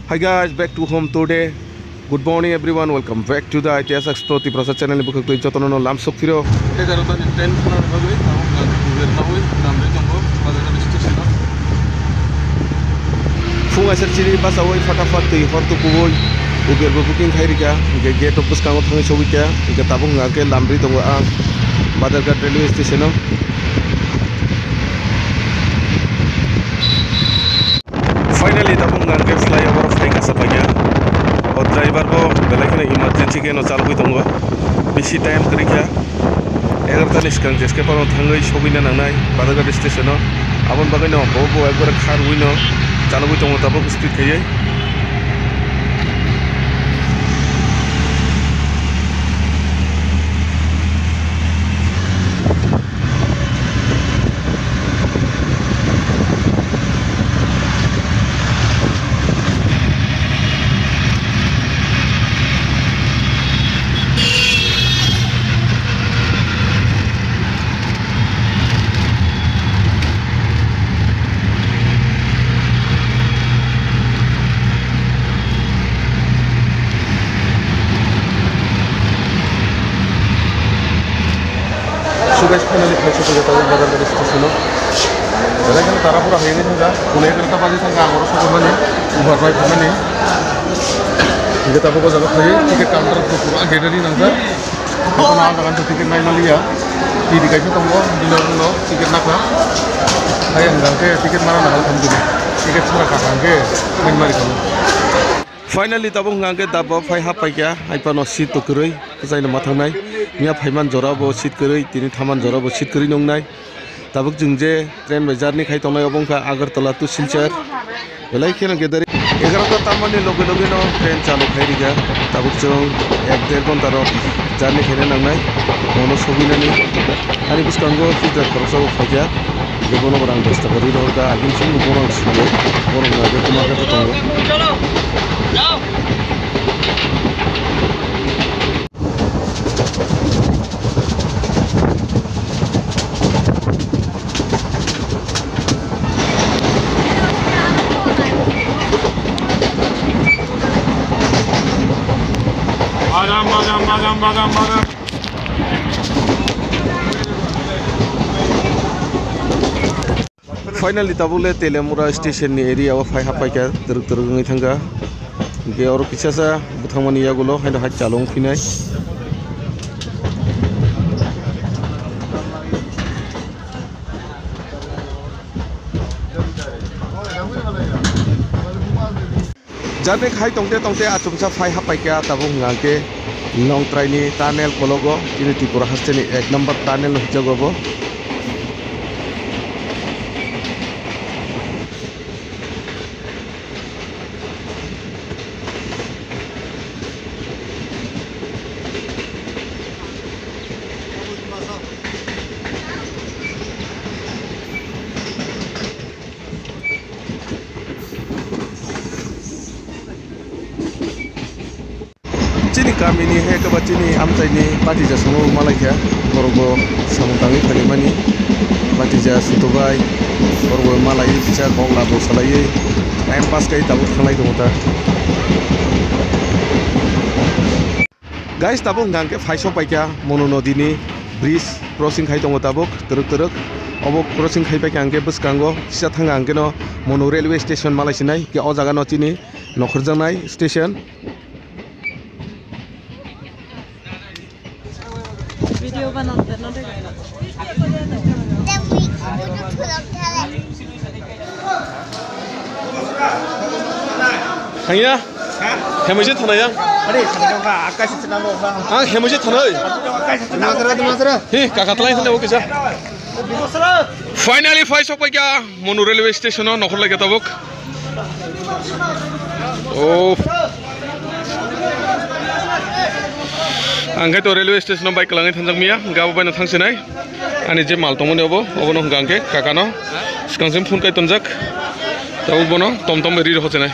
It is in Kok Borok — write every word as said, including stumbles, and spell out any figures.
Hi guys, back to home today. Good morning everyone, welcome back to the Itihasak Pro Tiprasa channel ni bukhuk twi jotono no lam sok phiro. Egarota ni ten khna ni bagwi tabuk nang Uber nawi Namri tongo Bazarghat station o. Phung aisar chiri basawi fatafat twi hor tukuwi Uber bo booking khai rikha, hingke gate o bwskango thangwi sogwi kha, hingke tabuk hwnka khe Namri tongo ang Bazarghat railway station o. Finally, tabuk hwnka khe flyover o phai kasa paikha. O driver bo belai kheno emergency khe no chalogwi tongo. Bisi time kwrwi kha. Egarota ni swkang jeske phano thangwi sogwina nangnai Bazarghat station o. Aboni bagwi no bo bo ekbare kha rwui no chalogwi tongo tabuk speed khaiwi. So guys, finally phai sokphaikha tabuk Bazarghat station o. Belai kheno Tarapura highway thangkha, pune egarota baji thangkha, ang oro sokphaimani, ubar bai phaimani. Hingke tabuk o jaga phai ticket counter pura gate ready nangjak. Jotono ah jaga ticket nai maliya. Twi kaisa tongo, bini ulo ticket nakha. Hai ang jang khe ticket mana nang thang dini. Ticket sara kha hang khe nai mari kha. Finally tabuk hwnka khe daba phai hap paikha, hai phano seat to kwrwi, kwchai no ma thangnai. Miya phaiman jora bo seat kwrwi, tini thaman jora bo seat kwrwi nungnai. Tabuk chwng je train bai journey khai tongnai, obo wngkha Agartala to Silchar. Belai kheno gedari egarota tamani loge loge no train chalu khai rikha. Tabuk chwng ek der ghonta rok journey khaina nangnai, bono sogwinani. Ani bwskango filter khoroksa bo phaikha. Bono rang dos taka rwi rohorkha, agini simi borok swngo, borok no age kwma khe tongo. Madam, madam, madam, madam, madam. Finally, tabuk le Telemura station ni area o phai hap paikha, twrwk twrwk wngwi thangkha. Hingke oro kisa sa bwthangmani yagulo haino hai chalung phinai. Journey khai tongte tongte achomsa phai hap paikha tabuk hwnka khe Longtrai ni tunnel kologo, chini Tripura haste ni ek number tunnel no hwnjago bo. Chini kamini hai khe ba chini amchaini batija songwi malaikha, borokbo samung tangwi phaimani batija sutubai, borokbo malaiwi kisa kok labo salaiwi time pass khai tabuk thanglai tongo ta. Guys, tabuk hwnka khe phai sok paikha Monu nodi ni bridge crossing khai tongo tabuk twrwk twrwk. Obo crossing khai paikha hwnkhe bwskango kisa thangkha hwnkhe no Monu railway station malai sinai, hwnkhe o jaga no chini nokhorjaknai station. Video banate no de. Thangya? Hemoi se thanai ang. Are, thanai ang kha, akashi thanai ang kha. Ang hemoi se thanai. Akashi thanai. Masra, masra. He, kaka thalai thanai, okay, sir. Finally, phai sok paikha Monu railway station o, nokhor lai khe tabuk. Oh. Ang khe to railway station o bike kwlangwi thanjak miya, gabo baino thangsinai. Ani je mal tongmani obo, obono hwnka ang khe kakano swkang simi phone kai tonjak. Tabuk bono tom tom bai ri rw hochenai.